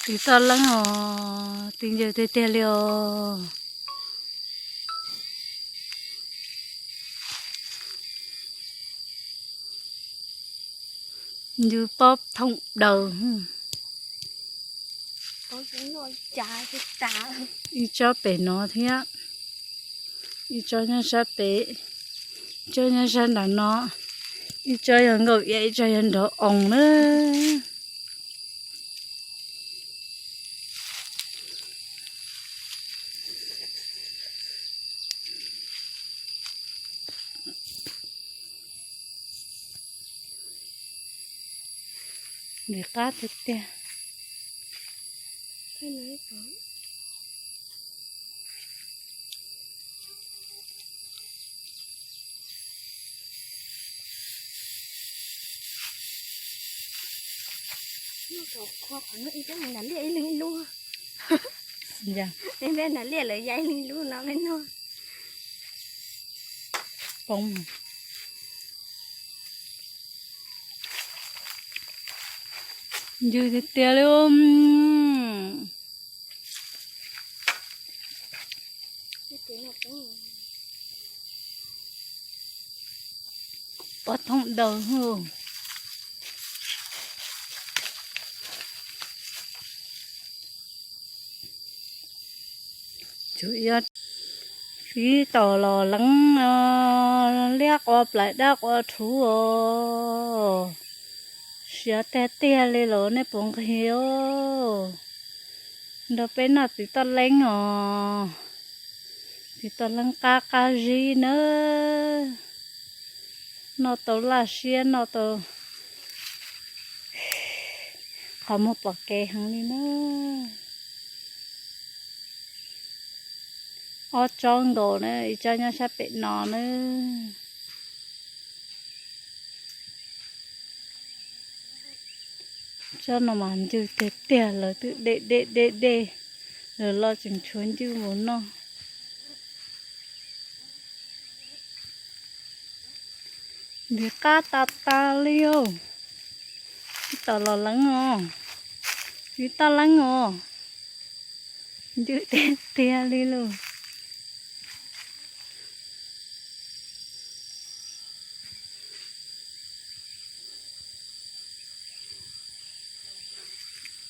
Txiv toj leeb os, txiv ncw tiag tiag li os. Ncw pob thooj daws. Ib tsob pem no thiab, ib tsob nyob sab pem, ib tsob nyob sab nram no, ib tsob yog nkauj iab, ib tsob yog nrov oos na. Nws qab tiag tiag. Nram liaj lawv ya ib leeg lub no me no. Poob. Ncw tiag tiag li. Pob thooj daws. Tsuas yog txiv tom los leev, liab qua plaim dab qua rhuv os. Siav tiag tiag li los nej puas nqis os? Nrog peb noj txiv toj leeb os. Txiv toj leeb qab qab zib nawb. Noj tau laj siab, noj tau qhov muag pom kev heev li na. Ob tsob nkaus na, ib tsob nyob sab pem no na. Tsob no mas ncw tiag tiag, lawv twb dej dej dej dej, lawv los tseem tshuav ncw mus noj. Ntxim qab tas tas li os. Txiv tom los leev os. Txiv toj leev os. Ncw tiag tiag li lauj.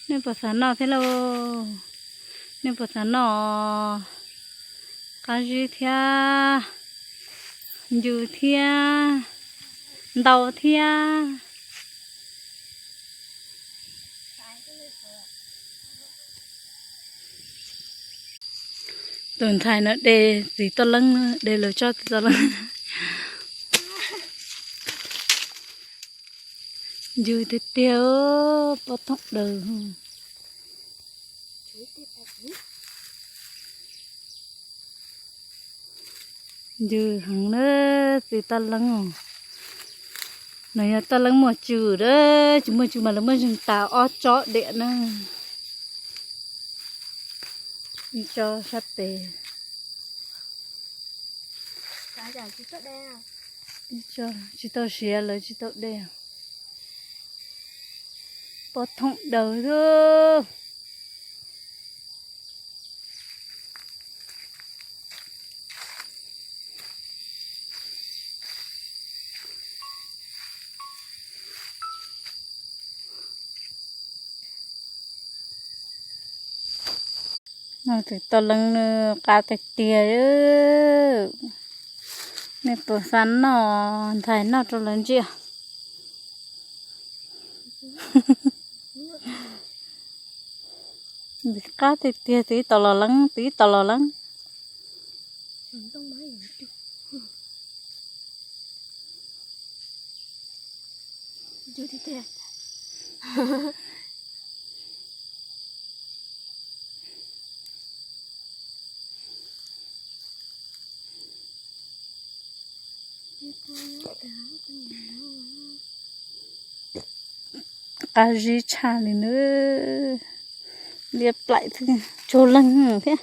Nej puas xav noj thiab lauj? Nej puas xav noj? Qab zib thiab, ncw thiab, ntau thiab. Tus ntxhais no de txiv toj leeb, de lawv tsob txiv toj leeb. Ncw tiag tiag, pob thooj daws. Ncw heev na, txiv toj leeb. No yog toj leeb muaj tswm, tsis muaj tswm mas lawv muab zeeg tas ob tsob diam na. Ib tsob sab pem. Ib tsob tsis tau siav, lawv tsis tau de. Pob thooj daws xwb. Txiv toj leeb qab tiag tiag. Nej puas xav noj, ntxhais noj rau lawv ntsia. Ntxim qab tiag tiag, txiv tom los leev, txiv tom los leev. Qab zib tshaj li na, liab plaim tsuag leeg thiab.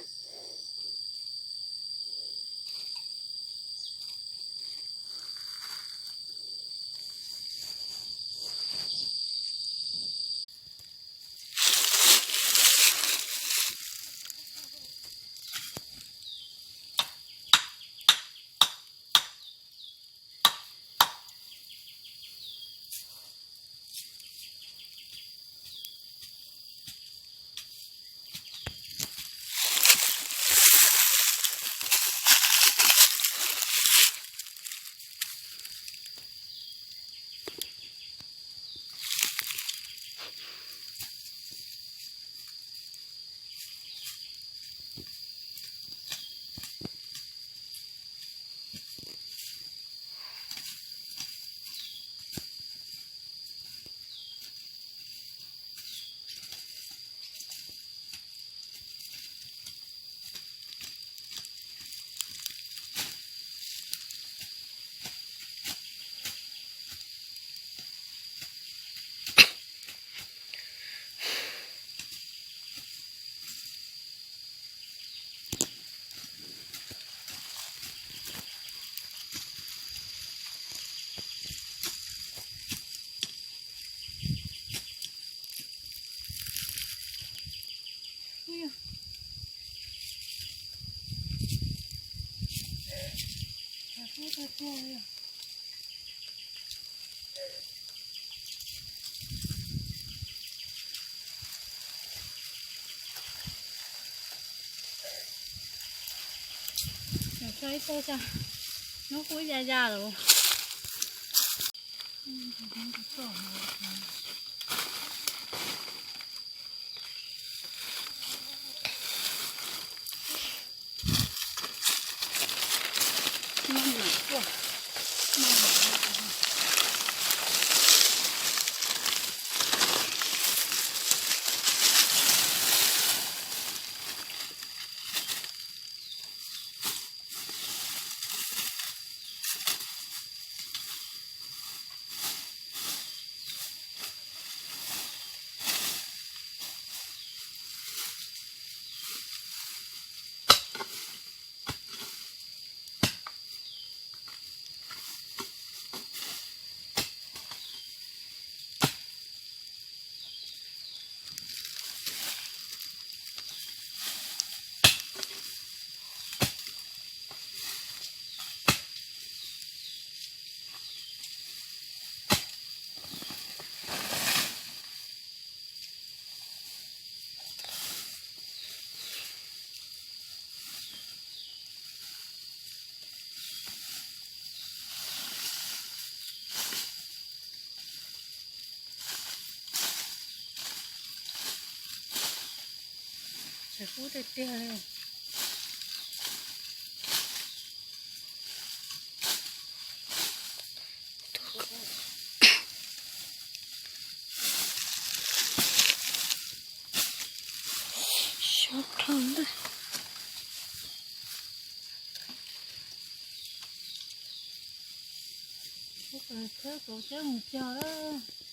Tso ib tug tso, hnub qub ya ya lawm. Txhais kub tiag tiag li. Sab dhau ntag. Khawb kauv cawb mus cog lawm.